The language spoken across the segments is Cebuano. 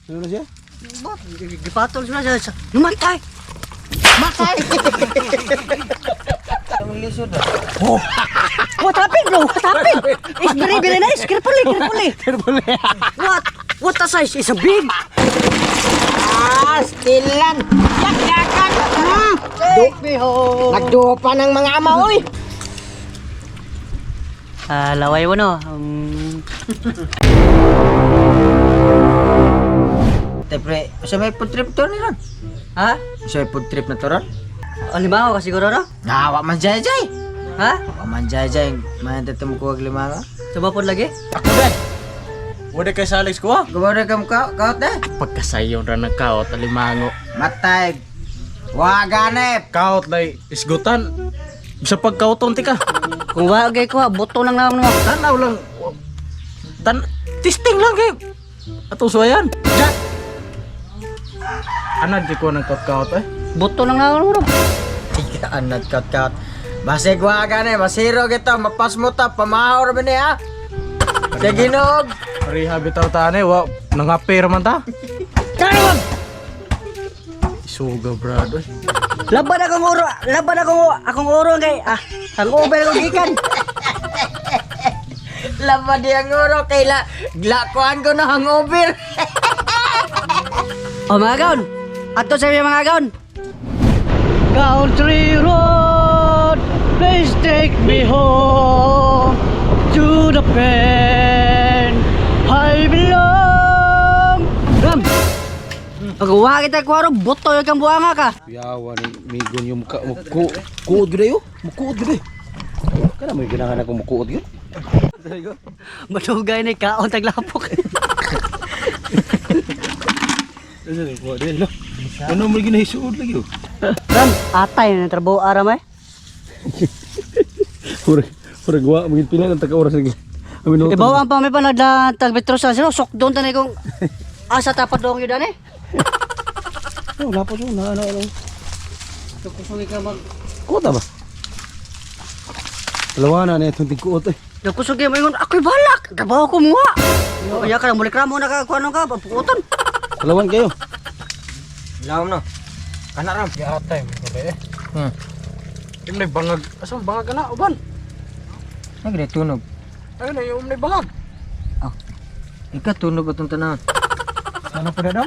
Ano na siya? Ba, gipatol sila sa Numatay. Matay. Ang lisod ah. What happened, bro? What happened? It's very, very nice. Carefully, carefully. Carefully. What? What a size? It's a big. Ah, stilan. Yakyakan. Take me home. Nagduo pa ng mga ama oy. Ah, laway mo no. Te pre, sa may food trip to ni ron. Ha? Sa may food trip na to ron. Alimango ka siguro no? Nawa man jay jay. Ha? Wa man jay jay. Man dito mo kuwag limanga. Suba po lagi? Ako ben. Wala kay sa Alex ko ah. Gawa na kam ka kaut eh. Pagkasayon ra ng kaot alimango. Matay. Wa ganep. Kaot lay isgutan. Bisa pagkauton ti ka. Kung wa gay ko, buto lang naman mo. Tanaw lang. Tan testing lang kay. Atong suwayan. Ja. Anad di ko ng kaot eh. Buto lang naman mo. Tiga anad kaut kaut. Basig wa gani, masiro gito, mapasmo ta, pamahaw ra ba niya? Sa Ginoog. Pareha bitaw tani wa nangapir man ta. Tara! Isuga brad oy. Laban akong oro, laban akong oro kay ah, ang over akong gikan. Lama di ang oro kay la glakuan ko na hangover. O mga gaon, ato sa inyo mga gaon. Country road, please take me home to the pen I belong. Ram, pag uwa kita kuwaro, buto yung kang buwanga ka. Yawa ni migon yung muka muku kuod gyud ayo. Mukuod gyud eh. Kana mo ganahan ako mukuod gyud. Madugay ni kaon taglapok. Asa ni kuha dili lo. Ano mo ginahisuod lagi oh. Ram, atay na trabaho aram eh. Murag murag wa magid pila ng taga oras lagi. Ang minuto. Ibaw ang pamay pa nagla tag Petros sa sino, sokdon tanay kong asa tapat dong yun eh. Oh, wala pa siya na ano ano. Kusugi ka mag Kuot ba? Dalawa na na itong tigkuot eh. Nakusugi mo ingon, ako'y balak. Trabaho ko muha. Kaya ka muli kramo na ka kuno ka papukuton. Dalawan kayo. Lawom no. Kana ram. Yatay mo eh. Hmm. Imnay bangag. Asa ang bangag ana uban? Nagre tunog. Ayun na yung umnay bangag. Ika tunog atong tanan. Ano pa na daw?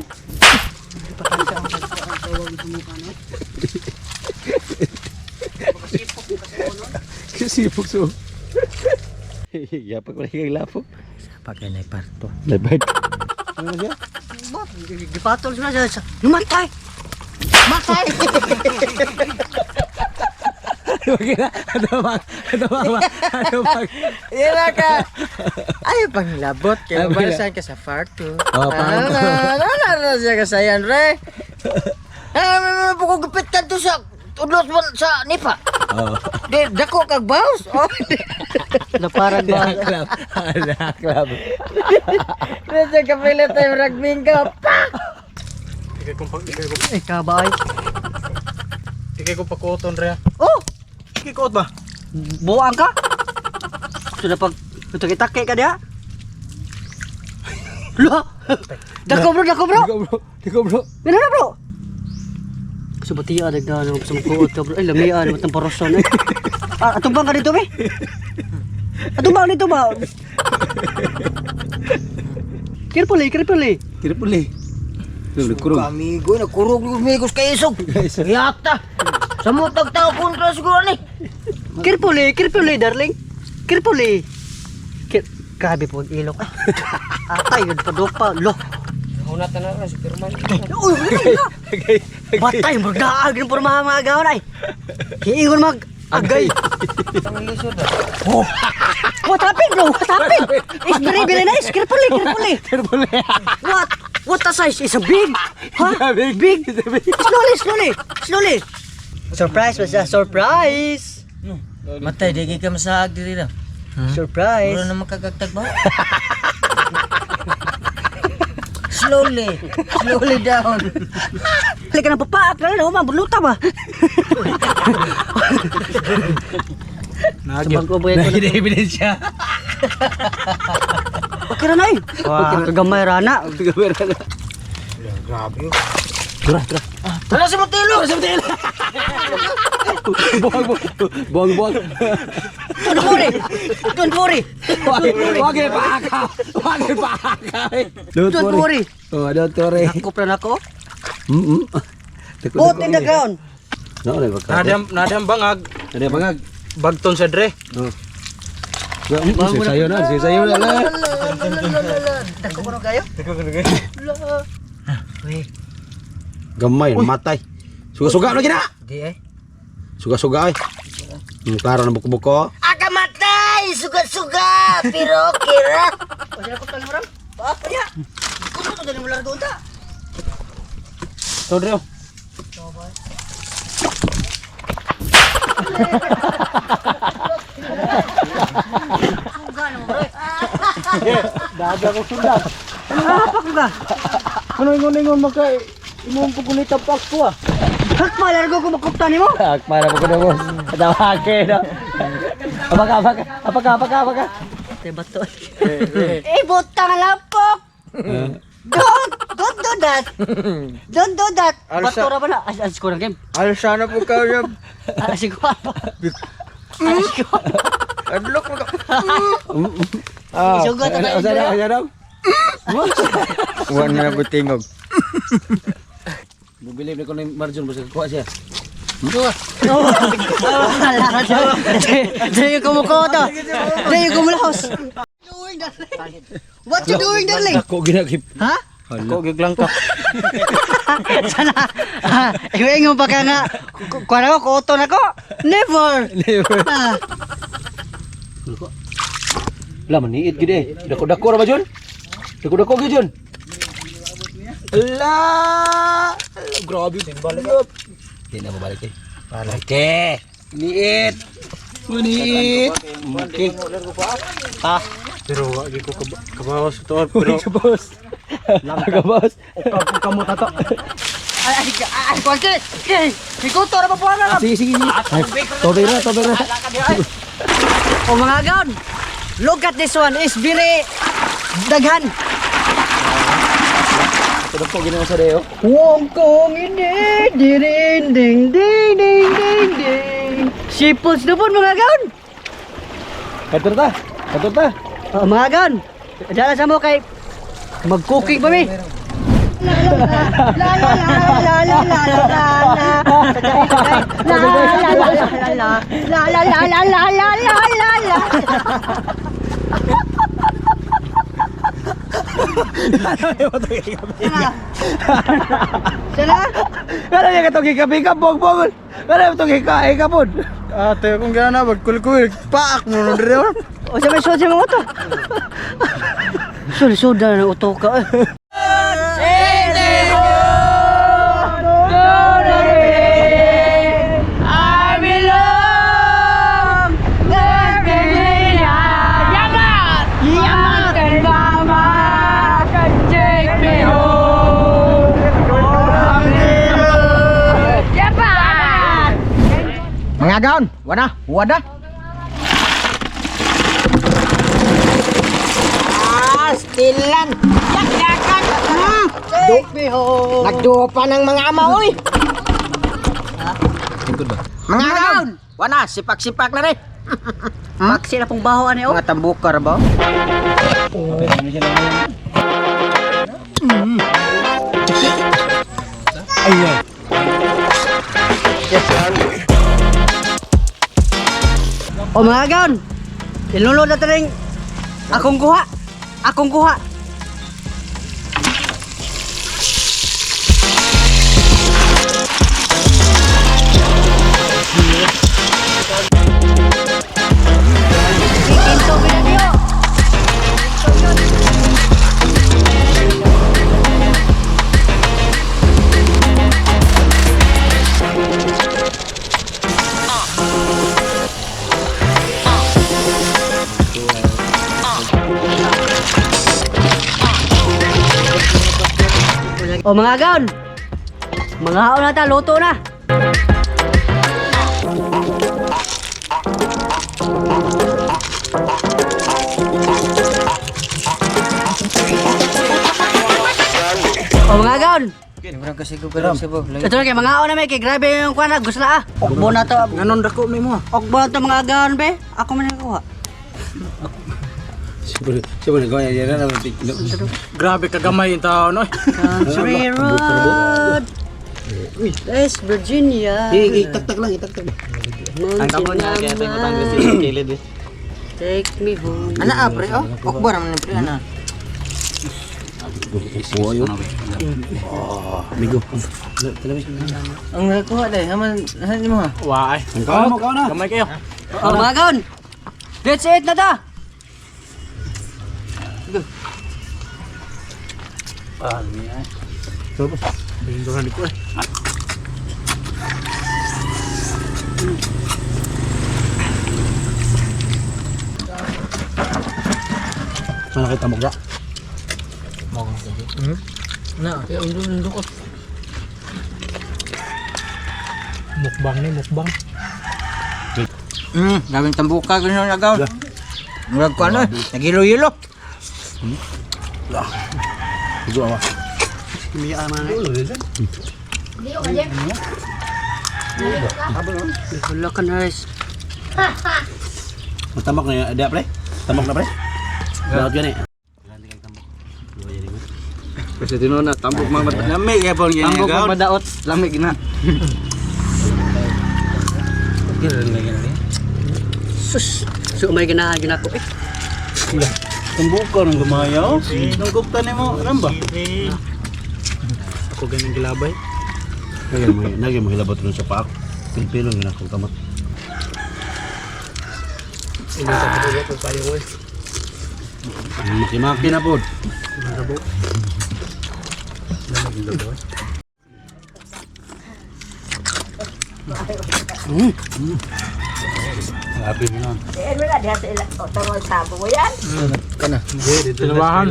Kasipok so. Yapag wala kay lapok. Pagay na parto. Labag. Ano na siya? Ba, gipatol sila sa Numatay. Matay. Ano ba? Ano ba? Ano ba? Yan na ka. Ay panglabot kay Ay, mabalasan ka sa farto. Oh, farto. Ano na na siya kasayan re. Ah, may mga bukog gupit ka to sa udlot mo sa nipa. Oh. Di dako kag baws. Oh. Naparag ba? Club. Club. Nasa kapila tayo rugby ka. Pa! Ikay kong pag ikay ko Eh kabay. ikay ko pakuoton re. Oh, Ikay kuot ba? buang ka. Sudah pag utake ka diha. Lo. Dako bro, dako bro. Diko bro. Diko bro. Ganun na bro. Subati adag na ano sa mukuot ka bro. Ay lamia ano itong paroson eh. Ah, atong bang ka dito be? Atong bang dito ba? Carefully, carefully. Kira puli. Kurog kurog. Amigo, nagkurog yung amigos kay isog. Yakta. Sa mutag tao kontra siguro ni. Carefully, carefully, darling. Carefully. Grabe po ang ilok. Atay, yun pa pa. Lo. Hunat na na Superman. Uy, wala na. Batay, magdaag ng pormahan mga gawin ay. Kiingon mag agay. Ang lisod ah. What happened, bro? What happened? It's very, very nice. Carefully, carefully. Carefully. What? What a size? It's a big. Huh? Big. Big. Slowly, slowly. Slowly. Surprise, was a surprise. Matay, di ka masaag diri ra. Surprise. Wala na makagagtag ba? Slowly. Slowly down. Halika na papaak na lang, humang buluta ba? Nagyo. Sabang ko ba ko na. Ebidensya. Okay ra na eh. Okay ra gamay rana. Kamera na. Grabe. Tara, tara. Tara sa Motelo. Tara sa Motelo. Buwag, buwag. Buwag, buwag. Don't worry. Don't worry. Wag, wag paaka. Wag paaka. Don't Don't worry. Oh, don't worry. Nakupra na ko. Mm. Both in the ground. No, na baka. Nadam nadam bangag Nadam bangag. bagton sa dre. Oh. Sayo na, sayo na. Dako ko na kayo. Dako ko na kayo. Uy, Gamay, matay. Suga-suga na gina. Di eh. Suga-suga ay. Klaro na buko-buko. Aga matay, suga-suga, pero kira. O sila ko tali mo ram. Pa ya. Kuno to dali mo largo unta. To dre. Daga ko sundan. Ano ka? Ano ingon-ingon maka imong pugunita pak ko ah. Hak ma largo ko makupta nimo. Akma na buko na boss. Tawake no. Apaka apaka apaka apaka apaka. Te bato. Eh, butang lapok. Don't do that. Don't do that. Alsa. Bato ra ba na? As as ko na game. Alsa na po kayo. As ko. As ko. Adlok mo ka. Ah. Isugot na Ano tayo. ano ano? Uwan na po tingog. Bumili na ko ng margin basta kuha siya. Dali ko mo ko to. Dali ko mo laos. What you doing, darling? Dako ginagip. Ha? Ako giglang ka. Sana. Iwengon pa ka nga. Kuha na ko, kuoto na ko. Never. Never. Ah. Lah maniit gid eh. Dako-dako ra ba jud? Dako-dako gid jud. Ala! Grabe balik. Di na mabalik eh. Balik eh. Niit. Maniit. Okay. Pero wa gyud ko kabawas to pero Kabos. Kabos. kamo tato. Ay, ay, ay, kuha ka. Ikuto ra ba po na? Sige, sige, sige. Tobay na, tobay na. O mga gaon. Look at this one. Is very daghan. Dako ginawa sa deo. Wong kong ini dirin ding ding ding ding ding. Sipos na po mga gaon. Katur ta. Katur ta. O, mga gaon. Dala sa mo kay mag-cooking pa mi. La la la la la la la la la la la la la la la la la la la la. Sana? Ano yung katong hikap-hikap, bog-bog. Ano yung katong hikap-hikapon? Ate, kung gana na, magkulkul, paak mo nun rin. O sa may sod sa mga uto. Sul soda na uto ka. Mga gaon, wana, wala. Ah, stilan. Yakyakan. Take me home. Nagduo pa ng mga ama, oy. Mga gaon, wana, sipak-sipak na rin. Paksi na pong baho ani oh. Mga tambukar ba? O mga gaon. Ilunod na taring akong kuha. Akong kuha. Kikinto na niyo. O mga gaon. Mga haon na ta, luto na. O mga gaon. Murag kasi ko karon sa bab. Ito na kay mga na may kay grabe yung kuan gusto na ah. Okbo na to. Nganon dako ni mo. Okbo na to mga gaon be. Ako man nakuha. Siyempre, siyempre, nagawa yan. Yan na naman. Grabe kagamay yung tao no. Country road. West Virginia. Itaktak lang, itaktak. Ang Tamo niya kaya tayo matanggal sa kilid eh. Take me home. Ana ah, pre oh. Okbo ra man ni pre ana. Kuha yun. Ah, amigo. Ang nakuha dai, haman haman mo ha. Waay. Kaon mo, kaon na. Gamay kayo. O mga gaon. Let's eat na ta. Binduran ko eh. Ano kita mo ga? Na. Kaya undo undo ko. Mukbang ni mukbang. Gawing tambuka gano'n agaw. Murag ko ano, nagilo-ilo. Igo awa. Wala ka nurse. Matamok na yan. Ada pre? Tamok na pre? Dapat yan eh. Kasi tinuod na tambok mga madaot. Lami kay pon gini. Tambok mga madaot, lami gina. Sus. So may ganahan ginako eh. Tambuka ng gumayaw. Nung gupta ni mo, ramba. Ako ganing gilabay. Nagyan mo hilabot rin sa paak. Pilpilo nga akong kamot. Ilo sa bugo ko payo ko eh. Maki-maki na po. Grabe mo na. Eh, wala diha sa ila. O, tungod sa mo yan. Kana. Tinawahan.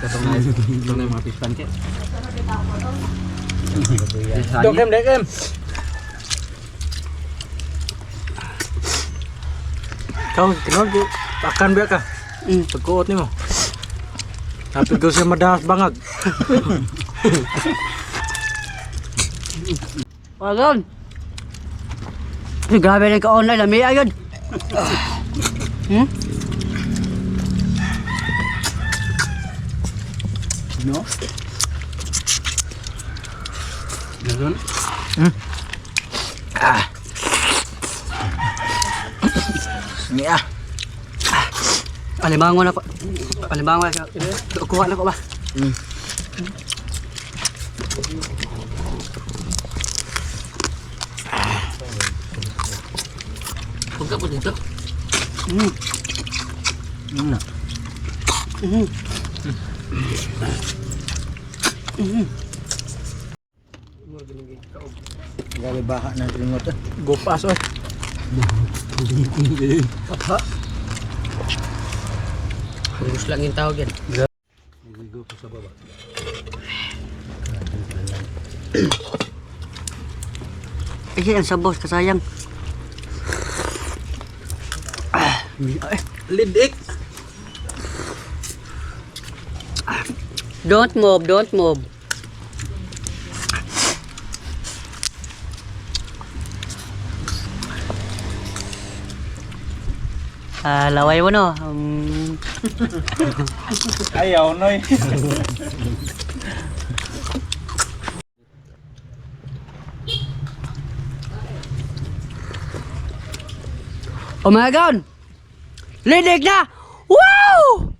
Katong na ito na yung mga fish pancake. Dokem, dokem. Kau tinuod ko. Akan biya ka. Pagkuot nimo. Tapos ko siya madahas bangag. Mga gaon. Ay, grabe na ka online lami ayun. No? Ganun? Ni ah. Alimango na ko. Alimango na ko. Kuha na ko ba? Pagka po dito. Na. Grabe baka na tringot. Gupas oy. Gusto lang yung tawag yan. Ay, ang sabos kasayang. Ah, ay. Lidik. Don't move, don't move. Ah, laway mo no. Ayaw noy. Oh my God! Lidig na! Wow!